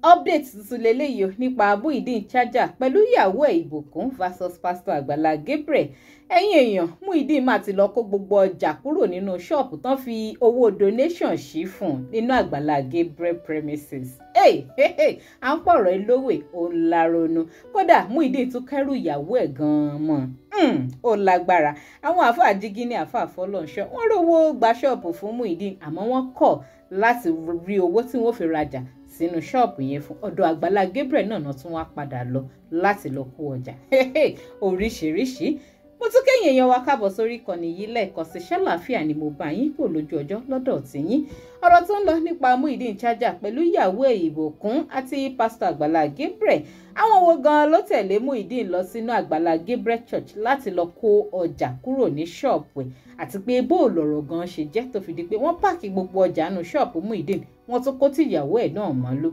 Update tuntun leléyìí o nípa Muyideen Chaja pẹ̀lú ìyàwó ẹ̀ Ìbùkún versus Pastor Àgbàlá Gabriel. Ẹ̀yin èèyàn, Muyideen má ti lọ kó gbogbo ọjà kúrò nínú ṣọ́ọ̀bù tán fi owó donation sí fún un nínú Àgbàlá Gabriel premises. Hey, hey, hey, à ń pọ̀rọ̀ lówè ó ń laronú. Kódà Muyideen tún kẹ́rù ìyàwó ẹ̀ gan-an mọ́. Ó lágbára. Àwọn àáfàá jígí ní àáfàá fọlọ́nṣọ́ wọ́n rówó gba ṣọ́ọ̀bù fún Muyideen, àmọ́ wọ́n kọ̀ láti rí owó tí wọ́n fi rajà sínú ṣọ́ọ̀bù yẹn fún ọ̀dọ̀ Àgbàlá Gabriel náà tún wá padà lọ láti lọ kó ọjà. Oríṣiríṣi. Mo tún kẹ́yìn èèyàn wa káàbọ̀ sórí ìkànnì yìí lẹ́ẹ̀kan sí. Ṣàlàáfíà ni mo bá yín kò lójú ọjọ́ lọ́dọ̀ tìyín. Ọ̀rọ̀ tó ń lọ nípa Muyideen Chaja pẹ̀lú ìyàwó ẹ̀ Ìbùkún àti Pastor Àgbàlá Gabriel. Àwọn wo gan ló tẹ̀lé Muyideen lọ sínú Àgbàlá Gabriel Church láti lọ kó ọjà kúrò ní ṣọ́ọ̀bù ẹ̀, àti pé bó lọ̀rọ̀ gan ṣe jẹ́ tó fi di pé wọ́n páàkì gbogbo ọjà nù ṣọ́ọ̀bù Muyideen, wọ́n tún kó tìyàwó ẹ̀ náà mọ́ ló.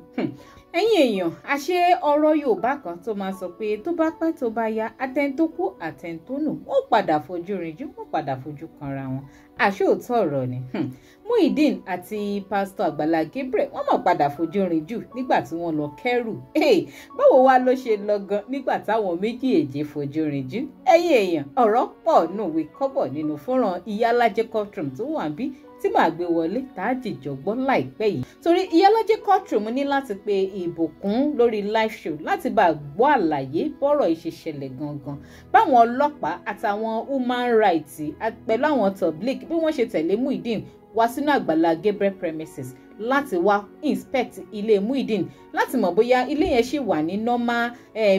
Ẹ̀yin èèyàn, àṣé ọ̀rọ̀ Yorùbá kan tó máa sọ pé tó bá pẹ́ tó bá yá, àtẹni tó kú àtẹni tó nù wọ́n padà fojú rinjú, wọ́n padà fojú kanra wọn. Àṣé òótọ́ ọ̀rọ̀ ni. Muyideen àti Pastor Àgbàlá Gabriel wọ́n mọ̀ padà fojú rinjú nígbà tí wọ́n lọ kẹ́rù. Báwo wá ló ṣe lọ gan nígbà táwọn méjèèjì fojú rinjú? Ẹ̀yin èèyàn, ọ̀rọ̀ pọ̀ nùwé kọ́bọ̀ nínú fọ́nrán Ìyálájé courtroom tó wà níbí tí màá gbé wọlé tá a jìjọ gbọ́ láìpẹ́ yìí. Torí Ìyálájé courtroom ní láti pe Ìbùkún lórí live show láti bá a gbọ́ àlàyé bọ́rọ̀ ìṣe ṣẹlẹ̀ gangan, báwọn ọlọ́pàá àtàwọn human rights pẹ̀lú àwọn public bí wọ́n ṣe tẹ̀lé Muyideen wá sínú Àgbàlá Gabriel premises láti wá inspect ilé Muyideen, láti mọ̀ bóyá ilé yẹn ṣì wà ní normal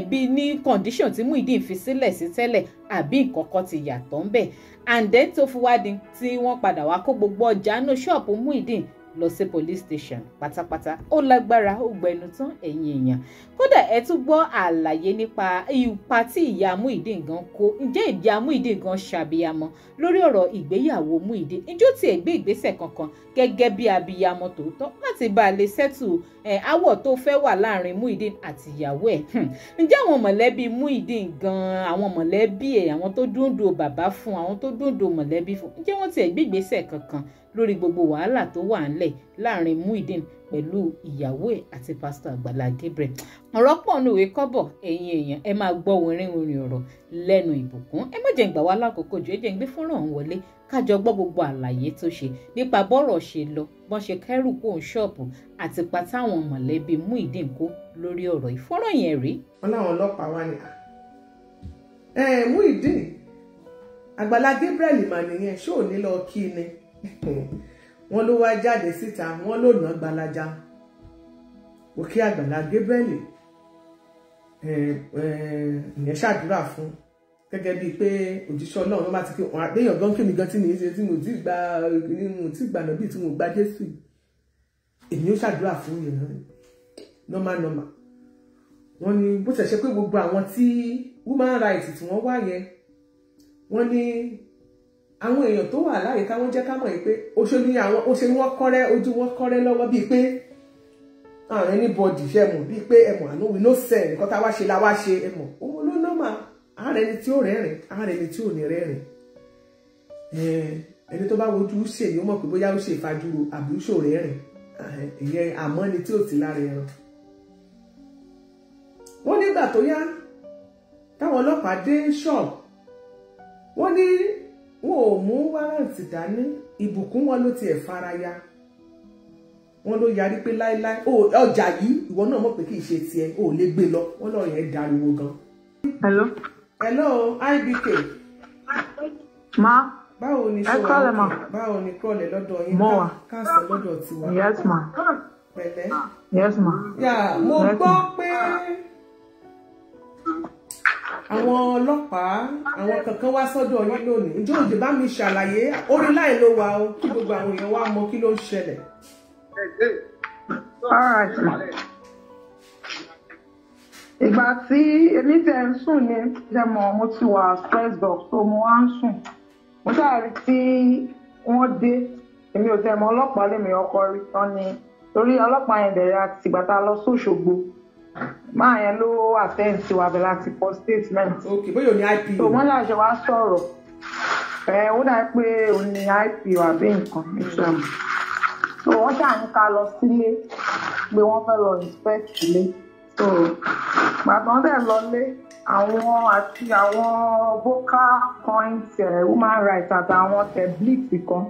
bí ní condition tí Muyideen fi sílẹ̀ sí tẹ́lẹ̀, àbí nǹkan kan ti yàtọ̀ ńbẹ̀. And then tó fi wá di tí wọ́n padà wá kó gbogbo ọjà nínú ṣọ́ọ̀bù Muyideen lọ sí police station pátápátá. Ó lágbára, ó gbẹnu tán ẹ̀yin èèyàn. Kódà ẹ tún gbọ́ àlàyé nípa ipa tí ìyá Muyideen gan kó. Ǹjẹ́ ìyá Muyideen gan ṣàbíyamọ lórí ọ̀rọ̀ ìgbéyàwó Muyideen? Ǹjẹ́ ó tiẹ̀ gbé ìgbésẹ̀ kankan gẹ́gẹ́ bí abiyamọ tòótọ́ láti bá a lè settle áwọ̀ tó fẹ́ wà láàrin Muyideen àti ìyàwó ẹ̀? Ǹjẹ́ àwọn mọ̀lẹ́bí Muyideen gan, àwọn mọ̀lẹ́bí ẹ̀, àwọn tó dúndùn bàbá fún, àwọn tó dúndùn mọ̀lẹ́bí fún, ǹjẹ́ wọ́n tiẹ̀ gbé ìgbésẹ̀ kankan lórí gbogbo wàhálà tó wà ńlẹ̀ láàrin Muyideen pẹ̀lú ìyàwó ẹ̀ àti Pastor Àgbàlá Gabriel? Ọ̀rọ̀ pọ̀ nùwé kọ́bọ̀ ẹ̀yin èèyàn, ẹ máa gbọ́ wìnrìnwìnrìn ọ̀rọ̀ lẹ́nu Ìbùkún. Ẹ má jẹ́ ń gbà wá lákòókò jù, ẹ jẹ́ ń gbé fọ́nrán ọ̀hún wọlé kájọ gbọ́ gbogbo àlàyé tó ṣe nípa bọ́rọ̀ ṣe lọ, bọ́n ṣe kẹ́rù kó ń ṣọ́ọ̀bù àti pa táwọn mọ̀lẹ́bí Muyideen kó lórí ọ̀rọ̀ ìfọ́nrán yẹn rí. Wọ́n láwọn ọlọ́pàá wá ní Muyideen Àgbàlá Gabriel mà nìyẹn, ṣó ò ní lọ kí ni? Wọ́n ló wá jáde síta, wọ́n ló nà gbalaja òkè Àgbàlá Gabriel. Ìyẹn ṣàdúrà fún gẹ́gẹ́ bíi pé òjíṣẹ́ Ọlọ́run ló bá ti kí wọn àgbéyàn gan kí mi gan tí mi ṣe tí mo ti gba mo ti gbà náà bíi tí mo gba Jésù, èmi ó ṣàdúrà fún yẹn normal normal. Wọ́n ní bó ṣe ṣe pé gbogbo àwọn tí human rights tí wọ́n wá yẹn, wọ́n ní àwọn èèyàn tó wà láyìíká wọ́n jẹ́ ká mọ̀ yìí pé òṣèlú àwọn òṣèlú wọn kọ́rẹ́ ojú wọn kọ́rẹ́ lọ́wọ́ bíi pé àwọn anybody ṣe mọ̀ bíi pé ẹ mọ̀ àná we no sell nǹkan tá a wá ṣe la wá ṣe ẹ mọ̀ òun ló nọ́mà. Ààrẹ ni tí ó rẹ́rìn, ààrẹ ni tí ò ní rẹ́rìn. Ẹni tó bá wojú ṣe ni ó mọ̀ pé bóyá ó ṣe ìfajúro àbí ó ṣò rẹ́rìn, ìyẹn àmọ́ ni tí ò sí lára ẹran. Wọ́n nígbà tó yá táwọn ọlọ́pàá dé ṣọ́ọ̀bù, wọ́n ní wọn ò mú wárántì dání. Ìbùkún wọn ló tiẹ̀ faraya, wọn ló yarí pé láéláé ọjà yìí ìwọ náà mọ̀ pé kì í ṣe tiẹ̀, ò lè gbé lọ. Wọn lọ yẹn dariwo gan. Hello. Hello IBK. Ma. Báwo ni ṣé wà? Báwo ni kúrọ̀lẹ́ lọ́dọ̀ yín? Mo wà. Káàsán lọ́dọ̀ tiwa. Yes ma. Pẹ̀lẹ́. Yes ma. Yà, mo gbọ́ pé àwọn ọlọ́pàá àwọn kankan wá sọ́dọ̀ yín lónìí. Ǹjẹ́ òde bá mi ṣàlàyé orí láì ló wà o, kí gbogbo àwọn èèyàn wá mọ̀ kí ló ń ṣẹlẹ̀. All right ma. Ìgbà tí èmi tẹ̀ ń sùn ni ṣe mọ̀ mo ti wà stressed up, so mo wá ń sùn. Mo ṣáà rí tí wọ́n dé, èmi ò tẹ̀ mọ̀ ọlọ́pàá lèmi ọkọ rí tán ni, torí ọlọ́pàá yẹn bẹ̀rẹ̀ àti ìgbà tá a lọ sóṣogbo. Máa yẹn ló attend sí wa bẹ̀ láti kọ statement. Ok, bóyá ò ní IPO. So wọ́n láṣẹ wá sọ̀rọ̀. Ó dà pé òun ní IPO àbí nǹkan. So wọ́n ṣáà ní ká lọ sílé pé wọ́n fẹ́ lọ inspect ilé. So gbàgbọ́n dẹ̀ lọlé, àwọn àti àwọn vocal point human rights àtàwọn tẹ̀blix kan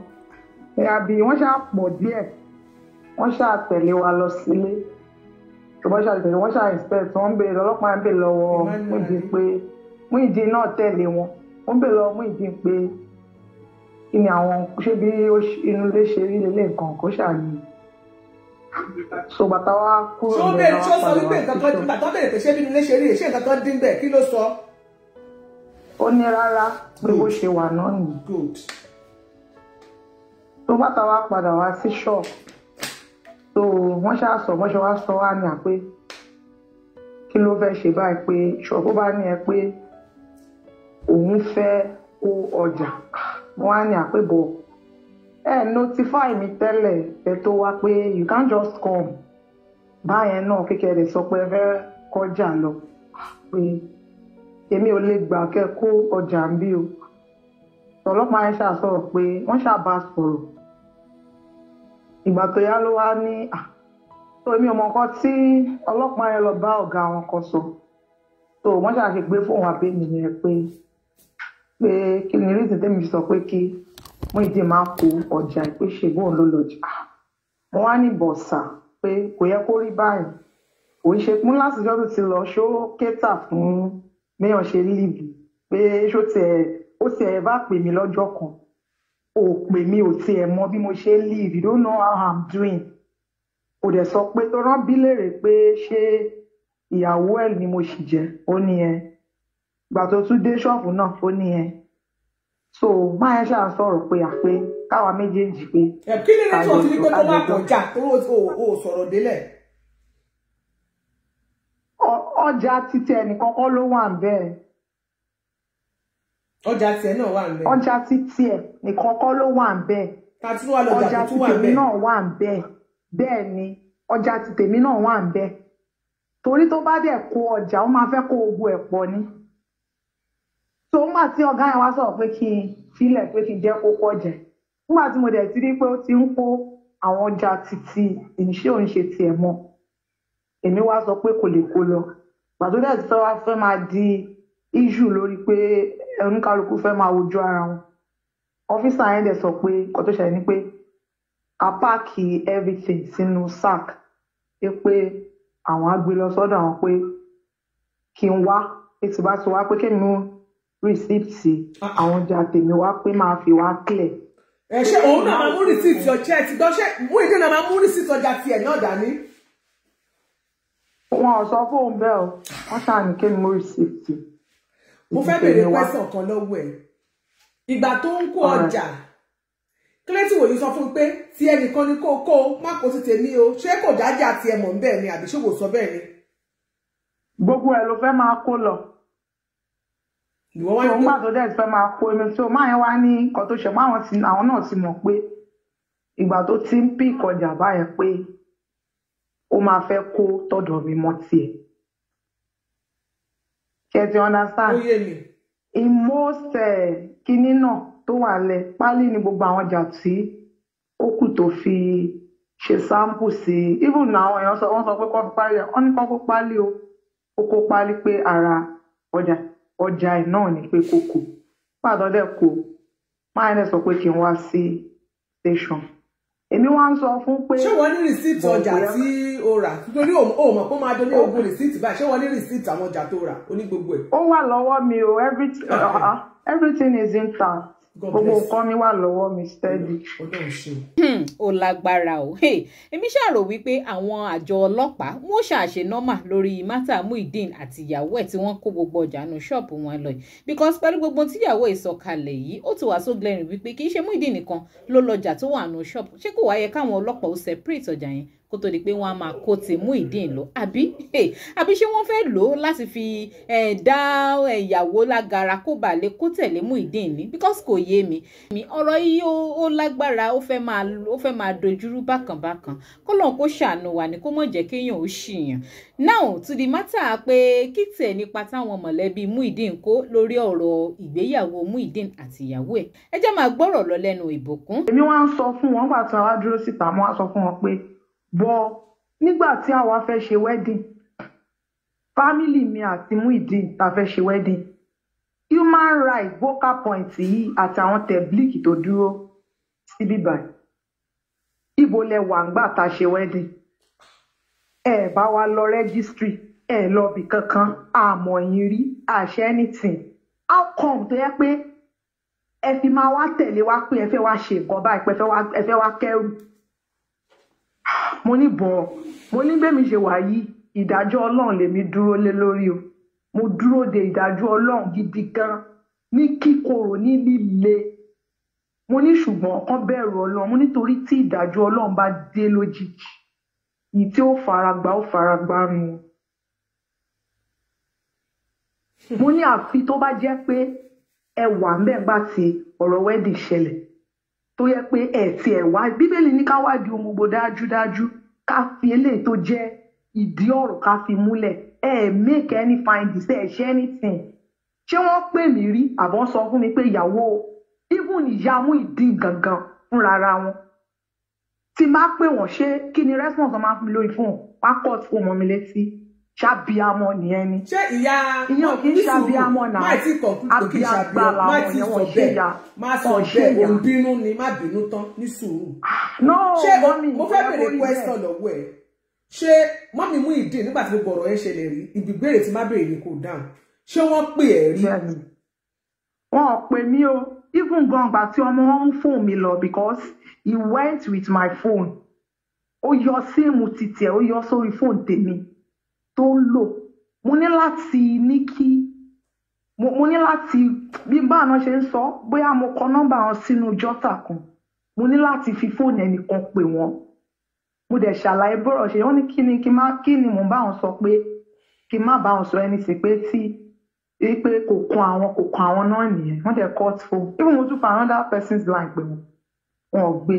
àbí wọ́n ṣáà pọ̀ díẹ̀, wọ́n ṣáà tẹ̀lé wa lọ sílé. Ṣùgbọ́n ṣáà tẹ̀lé wọ́n ṣáà inspect, wọ́n ń béèrè, ọlọ́pàá ń béèrè lọ́wọ́ Muyideen pé Muyideen náà tẹ̀lé wọn, wọ́n ń béèrè lọ́wọ́ Muyideen pé kí ni àwọn ṣé bí inú ilé ṣe rí lélẹ̀ nǹkan kó ṣàní. So bàtà wa kúrò ní bẹ̀rẹ̀ ṣó sọ wípé nǹkan kan bàtà bẹ̀rẹ̀ pé ṣé bí inú ilé ṣe rí ṣé nǹkan kan dín bẹ́ẹ̀ kí ló sọ? Ó ní rárá pé bó ṣe wà náà nìyí. Good. Tó bàtà wa padà wá sí ṣọ́ọ̀bù, so wọ́n ṣáà sọ wọ́n ṣe wá sọ wá ní àpé kí ló fẹ́ ṣe báyìí pé ṣọ́ọ̀bù bá ní ẹ pé òun fẹ́ kó ọjà. Wọ́n á ní àpé bọ̀ ẹ notify mi tẹ́lẹ̀ ẹ tó wá pé you can't just come báyẹn náà kékeré sọ pé ẹ fẹ́ kọjá lọ pé èmi ò lè gbà kẹ́ kó ọjà ń bí o. Ọlọ́pàá yẹn ṣáà sọ̀rọ̀ pé wọ́n ṣáà bá sọ̀rọ̀. Ìgbà tó yá ló wá ní à tó èmi ò mọ nǹkan tí ọlọ́pàá yẹn lọ bá ọ̀gá wọn kan sọ. Tó wọ́n ṣáà ṣe gbé fóun àbẹ́mi yẹn pé pé kí ni reason tẹ́mi fi sọ pé kí Muyideen máa kó ọjà pé ṣe bóun ló lọ́jà. Mo wá ní bọ̀sà pé kò yẹ kó rí báyìí, kò ń ṣe pín láti ọjọ́ tó ti lọ ṣó kétà fún méyàn ṣe líìbì pé ṣó tiẹ̀ ó tiẹ̀ bá pè mí lọ́jọ́ kan, ò pè mí, ò tiẹ̀ mọ bí mo ṣe live, you don't know how I'm doing. Kò dẹ̀ sọ pé tó rán bí léèrè pé ṣé ìyàwó ẹ̀ ni mo ṣì jẹ́, ó ní ẹ. Ìgbà tó tún dé ṣọ́ọ̀bù náà, ó ní ẹ. So máa yẹn ṣáà sọ̀rọ̀ pé àpé káwa méjèèjì pé. Kí ni ní tí o ti ní pé kó má kọjá tó o sọ̀rọ̀ délẹ̀? Ọjà títí ẹnì kọ́kọ́ ló wà ń bẹ́ẹ̀. Ọjà tiẹ̀ náà wà ń bẹ́ẹ̀. Ọjà títí ẹ̀ nìkan kọ́ ló wà ń bẹ́ẹ̀. Ọjà títèmi náà wà ń bẹ́ẹ̀. Bẹ́ẹ̀ ni ọjà títèmi náà wà ń bẹ́ẹ̀. Torí tó bá dẹ̀ kó ọjà, ó máa fẹ́ kó gbogbo ẹ̀ pọ̀ ni. So nígbà tí ọ̀gá yẹn wá sọ̀rọ̀ pé kí n filẹ̀ pé kí n jẹ́ kó kọjá. Nígbà tí mo dẹ̀ ti rí pé ó ti ń kó àwọn ọjà títí ìṣe òun ṣe tiẹ̀ mọ́. Èmi wá sọ pé kò lè kó lọ. Gbà tó dẹ̀ ti fẹ́ wá fẹ́ máa di issue lórí pé oníkálukú fẹ́ máa wojú ara wọn. Ọ́físà yẹn dẹ̀ sọ pé nǹkan tó ṣẹlẹ̀ ni pé a páàkì everything sínú sack pé àwọn á gbé lọ sọ́dọ̀ àwọn pé kí n wá pé tí bá ti wá pé kí n mú receipt àwọn ọjà tèmi wá pé máa fi wá clear. Ẹ ṣé òun náà máa mú receipt ọjà ẹ ti gbọ́, ṣé Muyideen náà máa mú receipt ọjà tiẹ̀ náà dání? Wọn ò sọ fóun bẹ́ẹ̀ o, wọ́n ṣáà ní kí n mú receipt. Mo fẹ́ béèrè question kan lọ́wọ́ ẹ̀. Ìgbà tó ń kó ọjà, kílẹ̀tì wòye sọ fún pé tí ẹnìkan ní kó kó má kó sí tèmi o, ṣé kò dájà tiẹ̀ mọ̀ ń bẹ́ẹ̀ ni àbí ṣé kò sọ bẹ́ẹ̀ ni? Gbogbo ẹ̀ ló fẹ́ máa kó lọ. Ìwọ wá ní pé nígbà tó dẹ̀ fẹ́ máa kó ẹni tó máa yẹn wá ní nǹkan tó ṣe máwọn ti àwọn náà ti mọ̀ pé ìgbà tó ti ń pì kọjà báyẹn pé ó máa fẹ́ kó tọ̀dọ̀ mi mọ́ tiẹ̀. Ṣé ti understand? Ó yé mi. In most kinní náà tó wà lẹ̀ pálí ni gbogbo àwọn ọjà tí ó kù tó fi ṣe sample sí. Even àwọn èèyàn sọ wọ́n sọ pé kó fi pálí, wọ́n ní kó kó pálí o, ó kó pálí pé ara ọjà ọjà ẹ̀ náà ni pé kókò. Pàdán dẹ̀ kó máa ń sọ pé kí n wá sí station. Èmi wá ń sọ fún pé. Ṣé wọ́n ní rìsíìtì ọjà tí o rà? Nítorí o mọ̀ pé ó máa dún ní ogún rìsíìtì báyìí. Ṣé wọ́n ní rìsíìtì àwọn ọjà tó rà? Ó ní gbogbo ẹ̀. Ó wà lọ́wọ́ mi o, everything is intact. Gbogbo nǹkan mi wà lọ́wọ́ mi steady. Ó lágbára o. Èmi ṣàrò wípé àwọn àjọ ọlọ́pàá wọ́n ṣàṣe nọ́mà lórí mátà Muyideen àti ìyàwó ẹ̀ tí wọ́n kó gbogbo ọjà nù ṣọ́ọ̀bù wọn lọ yìí. Because pẹ̀lú gbogbo tíyàwó ìsọ̀kalẹ̀ yìí, ó ti wà so glaring wípé kì í ṣe Muyideen nìkan ló lọ́jà tó wà nù ṣọ́ọ̀bù. Ṣé kò wá yẹ káwọn ọlọ́pàá ó separate ọjà yẹn kó tó di pé wọ́n á máa kó ti Muyideen lọ. Àbí àbí ṣé wọ́n fẹ́ lò ó láti fi dá ìyàwó lágara kó bà lè kó tẹ̀lé Muyideen ní? Because kò yé mi. Ọ̀rọ̀ yìí ó lágbára, ó fẹ́ máa dojúrú bákan bákan. Kọ́lọ́n kó ṣàánú wa ni, kó mọ̀ jẹ́ kéèyàn ó ṣìyàn. Now to the matter pé kí tẹ̀ nípa táwọn mọ̀lẹ́bí Muyideen kó lórí ọ̀rọ̀ ìgbéyàwó Muyideen àti ìyàwó ẹ̀. Ẹ jẹ́ máa gbọ́rọ̀ lọ lẹ́nu Ìbùkún. Èmi wá ń sọ fún wọn nígbà tí àwa dúró síta, mo wá sọ fún wọn pé bọ nígbà tí àwa fẹ́ ṣe wedding, family mi àti Muyideen ta fẹ́ ṣe wedding, human rights vocal point yìí àti àwọn tẹ̀blíkì tó dúró síbí báyìí, ibo lẹ wà ńgbà tá a ṣe wedding? Ẹ bá wa lọ registry, ẹ lọ bì kankan, àmọ́ yín rí àṣẹ anything. How come tó yẹ pé ẹ fi máa wá tẹ̀lé wá pé ẹ fẹ́ wá ṣe nǹkan báyìí, pé ẹ fẹ́ wá kẹ́rù? Mo ní bọ̀, mo ní bẹ́ẹ̀ mi ṣe wà yìí, ìdájọ́ Ọlọ́run lèmi dúró lé lórí o. Mo dúró de ìdájọ́ Ọlọ́run gidi gan, ní kíkorò, ní líle. Mo ní ṣùgbọ́n kán bẹ̀rù Ọlọ́run. Mo nítorí tí ìdájọ́ Ọlọ́run bá dé lójijì, ìyí tí ó faragbá ó faragbá nu. Mo ní àfi tó bá jẹ́ pé ẹ wà ń bẹ̀ ńgbà tí ọ̀rọ̀ wedding ṣẹlẹ̀, tó yẹ pé ẹ ti ẹ̀ wá. Bíbélì ní ká wádìí ohun gbogbo dájúdájú, ká fi eléyìí tó jẹ́ ìdí ọ̀rọ̀ ká fi múlẹ̀. Ẹ make any findings, ẹ ṣe anything. Ṣé wọ́n pè mí rí àbọ̀ sọ fún mi pé ìyàwó, even ìyá Muyideen gangan fúnra ra wọn, tí má pè wọ́n, ṣé kí ni response wọn máa fún mi lórí fóònù? Wá cut fóònù mọ́ mi létí. Ṣàbíamọ nìyẹn ni. Ṣé ìyá ìyẹn ò kí ń ṣàbíamọ náà? Má ti kọ̀ọ̀kú kò kí ń ṣàbíamọ, má ti sọ bẹ́ẹ̀, má sọ bẹ́ẹ̀, òun bínú ni, má bínú tán, ní sùúrù. No, ṣé mọ́mì, mo fẹ́ bèrè question lọ́wọ́ ẹ̀. Ṣé mọ́mì Muyideen nígbà tí gbogbo ọ̀rọ̀ ẹ̀ ṣẹlẹ̀ rí, ìbéèrè tí má béèrè ni kò dáhùn, ṣé wọ́n pè ẹ́ rí? Wọn ò pè mí o. Even gan gbà tí ọmọ wọn mú fóònù mi lọ, because he went with my phone. Ó yọ síìmù títì ẹ̀, ó yọ sórí fóònù tèmi tó ń lò. Mo ní láti ní kí mo ní láti bí bá àná ṣe ń sọ, bóyá mo kọ nọ́mbà wọn sínú jọ́tà kan, mo ní láti fi fóònù ẹnìkan pè wọ́n. Mo dẹ̀ ṣàlàyé bọ́rọ̀ ṣe. Wọ́n ní kí ni kí má kí ni mò ń bá wọn sọ, pé kí má bá wọn sọ ẹni sí pé tí pé kò kan àwọn, kò kan àwọn náà nìyẹn. Wọ́n dẹ̀ cut phone. Even mo tún fa another person's line pè wọ́n, wọn ò gbé.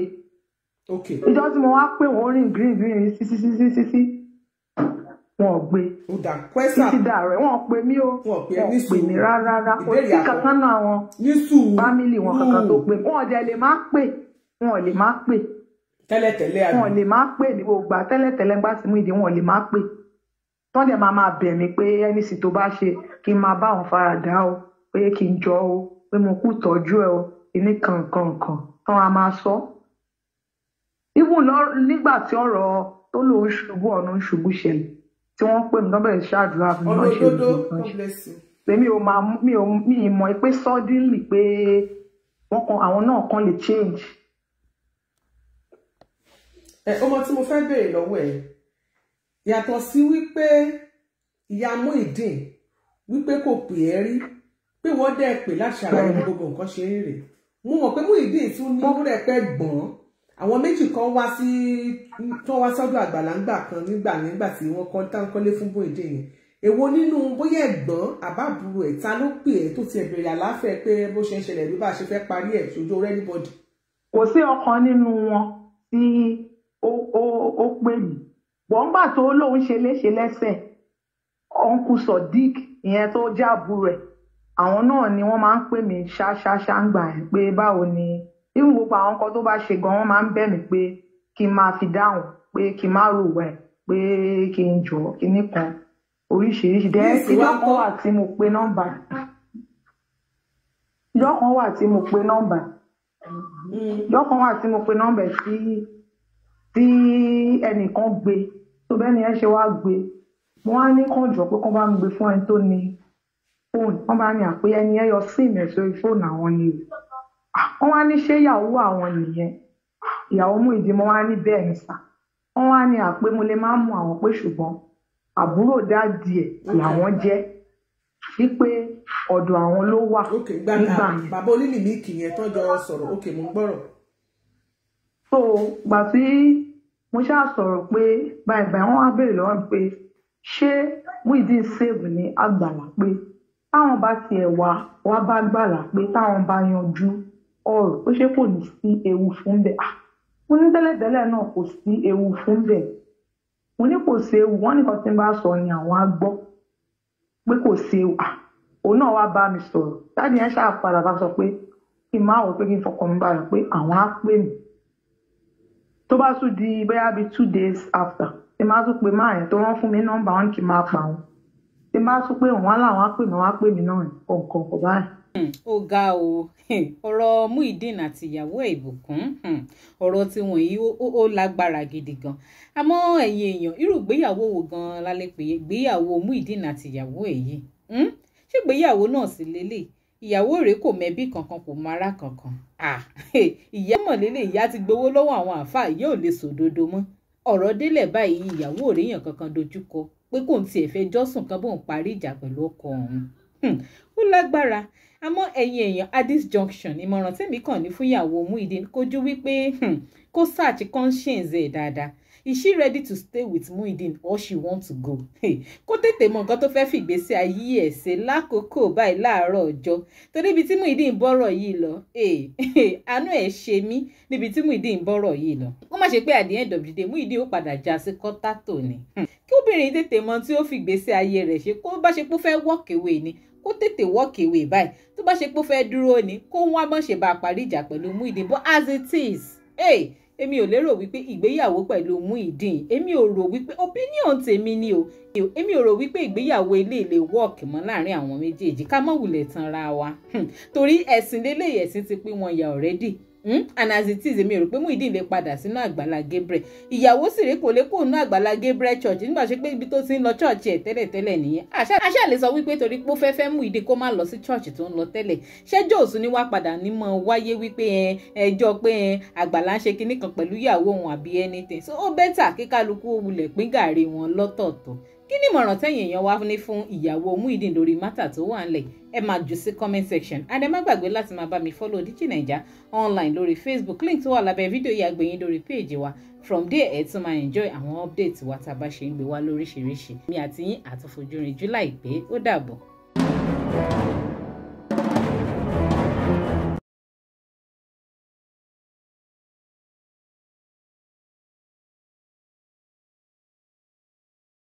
Ìjọ tí mo wá pè wọ́n, rìn green green sí sí sí sí sí sí, wọn ò gbé. Títí dàrẹ wọn ò pè mí o, wọn ò pè mí rárá. Kò sí kankan náà àwọn fámìlì wọn kankan tó pè. Wọn ò dẹ̀ lè má pè, wọn ò lè má pè tẹ́lẹ̀tẹ́lẹ̀, àbí wọn ò lè má pè ní gbogbo àgbà tẹ́lẹ̀tẹ́lẹ̀ ńgbà tí Muyideen, wọn ò lè má pè. Tọ́ dẹ̀ máa máa bẹ̀ mí pé ẹni sì tó bá ṣe kí n máa bá wọn faradà o, pé kí n jọ o, pé mo kú tọ́jú ẹ o, kíní kankankan tán a máa sọ. Even nígbà tí ọ̀rọ̀ tó lòun ṣubú, ọ̀nà ń ṣubú ṣẹlẹ̀, tí wọ́n pè mí lọ́bẹ̀rẹ̀ ṣáàdúrà fún mi náà ṣe ìlú ṣe. Èmi ò máa mi ò mi mọ̀ pé suddenly pé wọ́n kan àwọn náà kan lè change. Ẹ ọmọ tí mo fẹ́ béèrè lọ́wọ́ ẹ̀, yàtọ̀ sí wípé ìyá Muyideen wípé kò pè é rí, pé wọ́n dẹ̀ pè láti ṣàlàyé bí gbogbo nǹkan ṣe ń rè. Mo mọ̀ pé Muyideen tún ní rẹ̀ pẹ́ gbọ̀n. Àwọn méjì kan wá sí tó wá sọ́dọ̀ Àgbàlá ńgbà kan nígbà tí wọ́n kọ́ tán kọ́lé fún Muyideen yẹn. Èwo nínú bóyá ẹ̀gbọ́n àbábúrò ẹ̀ ta ló pè é tó ti ẹ̀ bèrè àláfẹ́ pé bó ṣe ń ṣẹlẹ̀ bí bá a ṣe fẹ́ parí ẹ̀ ṣojú rẹ́ anybody? Kò sí ọ̀kan nínú wọn tí ó pè mí. Bọ̀ǹgbà tó lóun ṣe léṣe lẹ́sẹ̀, Uncle Sodiq ìyẹn tó jáàbù rẹ̀, àwọn náà ni wọ́n máa ń pè mí ṣáṣáṣá ń gbà ẹ̀ pé báwo ni. Even gbogbo àwọn nǹkan tó bá ṣe gan, wọ́n máa ń bẹ̀ mí pé kí n máa fi dáhùn, pé kí n má rò wẹ̀, pé kí n jọ kíní kan oríṣiríṣi. Dẹ́ ìjọ kan wà tí mo pe nọ́mbà, ìjọ kan wà tí mo pe nọ́mbà, ìjọ kan wà tí mo pe nọ́mbà tí ẹnìkan gbé. Tó bẹ́ẹ̀ ni ẹ ṣe wá gbé, mo wá ní kàn jọ pé kán bá mi gbé fún ẹni tó ní fóònù. Wọ́n bá ní àpé ẹni ẹ yọ síìmù ẹ̀ sórí fóònù àwọn ni o. Wọ́n wá ní ṣé ìyàwó àwọn nìyẹn, ìyàwó Muyideen? Mo wá ní bẹ́ẹ̀ ni sà. Wọ́n wá ní àpé mo lè má mú àwọn, pé ṣùgbọ́n àbúrò dáàdì ẹ̀ làwọn jẹ́, wípé ọ̀dọ̀ àwọn ló wà nígbà yẹn. Bàbá onílì míìkì yẹn tán jọ sọ̀rọ̀. Ok, mo ń gbọ́rọ̀. So gbà tí Mo ṣáà sọ̀rọ̀ pé báyìí báyìí, wọ́n wá béèrè lọ́wọ́ mi pé ṣé Muyideen save ní Àgbàlá, pé táwọn bá tiẹ̀ wá wá bá Àgbàlá, pé táwọn bá yanjú ọ̀rọ̀, pé ṣé kò ní sí ewu fún bẹ́ẹ̀. Ah, mo ní tẹ́lẹ̀tẹ́lẹ̀ náà kò sí ewu fún bẹ́ẹ̀. Mo ní kò sí ewu. Wọ́n nìkan tí ń bá sọ ni àwọn á gbọ́ pé kò sí ewu. Ah, òun náà wá bá mi sọ̀rọ̀. Daddy yẹn ṣáà padà bá sọ pé kí n má wò, pé kí n fọkàn mi balẹ̀, pé àwọn á pè mí. Tó bá tún di bóyá bíi 2 days after, tí máa tún pé máa yẹn tó rán fún mi nọ́mbà wọn, kì í máa pa wọn, tí máa tún pé wọn làwọn á pè mí, wọn á pè mí náà ní kọ̀ọ̀kan kọ̀ báyìí. Ó ga o. Ọ̀rọ̀ Muyideen àti ìyàwó ẹ̀ Ìbùkún, ọ̀rọ̀ tiwọn yìí ó lágbára gidi gan. Àmọ́ ẹ̀yin èèyàn, irú ìgbéyàwó wo gan la lè pè é ìgbéyàwó Muyideen àti ìyàwó ẹ̀ yìí? Ṣé ìgbéyàwó náà sì lélẹ̀? Ìyàwó rẹ̀ kò mẹ́bí kankan, kò mọ ará kankan. Ìyá mọ̀ lélẹ̀, ìyá ti gbowó lọ́wọ́ àwọn àáfàá, ìyá ò lè sòdodo mọ́. Ọ̀rọ̀ délẹ̀ báyìí, ìyàwó rẹ̀ yàn kankan dojúkọ pé kò tiẹ̀ fẹ́ jọ́sùn kan bóun parí ìjà pẹ̀lú ọkọ òun. Ó lágbára. Àmọ́ ẹ̀yin èèyàn, at this junction, ìmọ̀ràn tèmi kàn ní fún ìyàwó Muyideen kojú wípé kó search conscience ẹ̀ dáadáa. Is she ready to stay with Muyideen or she want to go? Kó tètè mọ nǹkan tó fẹ́ fìgbésí ayé ẹ̀ ṣe lákòókò báyìí láàárọ̀ ọjọ́, torí ibi tí Muyideen bọ́rọ̀ yìí lọ, àánú ẹ̀ ṣe mí níbi tí Muyideen bọ́rọ̀ yìí lọ. Ó má ṣe pé at the end of the day, Muyideen ó padà já sí kọ́tà tòní. Kí obìnrin tètè mọ tí ó fìgbésí ayé rẹ̀ ṣe. Kó bá ṣe pé ó fẹ́ walk away ni, kó tètè walk away báyìí. Tó bá ṣe pé ó fẹ́ dúró ni, kó wọ́n á mọ̀ ṣe bá a parí ìjà pẹ̀lú Muyideen. But as it is, hey, èmi ò lérò wípé ìgbéyàwó pẹ̀lú Muyideen, èmi ò rò wípé, opinion tèmi ni o, èmi ò rò wípé ìgbéyàwó ilé lè work mọ́ láàrin àwọn méjèèjì. Ká mọ̀ wulẹ̀ tanra wa, torí ẹ̀sìn lélẹ́yìí, ẹ̀sìn ti pín wọn yà already. And as it is, èmi ò rò pé Muyideen lè padà sínú Àgbàlá Gabriel. Ìyàwó sì rèé, kò lè kó nínú Àgbàlá Gabriel church nígbà ṣe pé ibi tó ti ń lọ church ẹ̀ tẹ́lẹ̀tẹ́lẹ̀ nìyẹn. Àṣà lè sọ wípé torí pé ó fẹ́ fẹ́ Muyideen, kó má lọ sí church tó ń lọ tẹ́lẹ̀. Ṣẹ́jọ́ òsùn ni wá padà ní mọ́ wáyé wípé ẹjọ́ pé Àgbàlá ń ṣe kinní kan pẹ̀lú ìyàwó òun àbí anything. So ó better kí kálukú wulẹ̀ pín gàrí wọn lọ́tọ̀ọ̀tọ̀. Kí ni ìmọ̀ràn tẹ̀yin èèyàn wá ní fún ìyàwó Muyideen lórí matter tó wà ńlẹ̀? Ẹ máa jù sí comment section, and ẹ má gbàgbé láti máa bá mi follow Digi Naija online lórí Facebook. Link tó wà lábẹ́ fídíò yìí á gbé yín lórí page wa. From there, ẹ tún máa enjoy àwọn updates wa tá a bá ṣe ń gbé wá lóríṣiríṣi. Mi àti yín àtúnfojúrin jù láìpẹ́. Ó dàbọ̀.